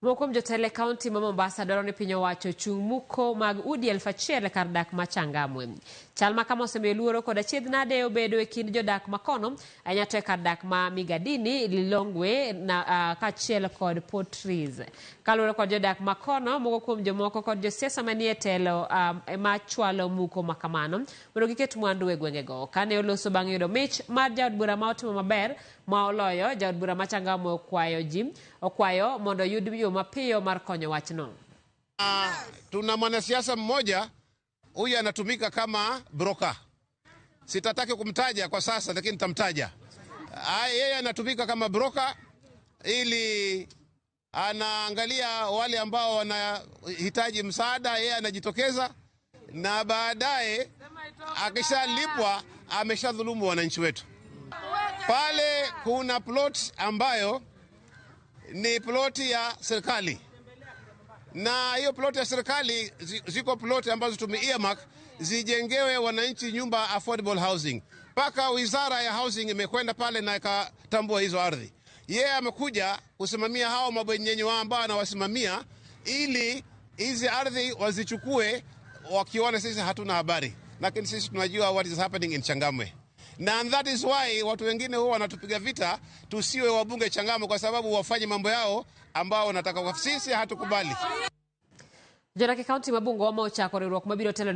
Moko kuom jotelo e kaunti ma Mombasa dwaro ni piny owacho ochung muko mag udi 1000 e kar dak ma Changamwe. Chal ma kama osemiyo luoro kod achiedh nade obedo e kind jodak ma kono, ahinya to e kar dak ma Migadini, Lilongwe na kaachiel kod Port Reitz. Kaluwore kod jodak ma kono, moko kuom jomoko kod josiasa manie telo ema chwalo muko ma kamano mondo giket mwandu e gwengego. Kane oloso bang' yudo mich mar jaod bura ma otimo maber ma oloyo, jaod bura ma Changamwe okwayo ji okwayo mondo oyud yo mapiyo mar konyo wachno. Tuna mwanasiasa mmoja huyu anatumika kama broker. Sitataki kumtaja kwa sasa, lakini nitamtaja. Yeye anatumika kama broker ili anaangalia wale ambao wanahitaji msaada, yeye anajitokeza na baadaye akishalipwa ameshadhulumu wananchi wetu. Pale kuna plot ambayo ni ploti ya serikali na hiyo ploti ya serikali ziko ploti ambazo tume earmark zijengewe wananchi nyumba, affordable housing. Mpaka wizara ya housing imekwenda pale na ikatambua hizo ardhi. Yeye amekuja kusimamia hao mabwenyenye wao ambao anawasimamia ili hizi ardhi wazichukue, wakiona sisi hatuna habari, lakini sisi tunajua what is happening in Changamwe. Na and that is why watu wengine huwa wanatupiga vita tusiwe wabunge Changamwe, kwa sababu wafanye mambo yao ambao wanataka. Sisi hatukubali. Jodak e kaunti ma Bungoma ochako riwruok mabiro telo ne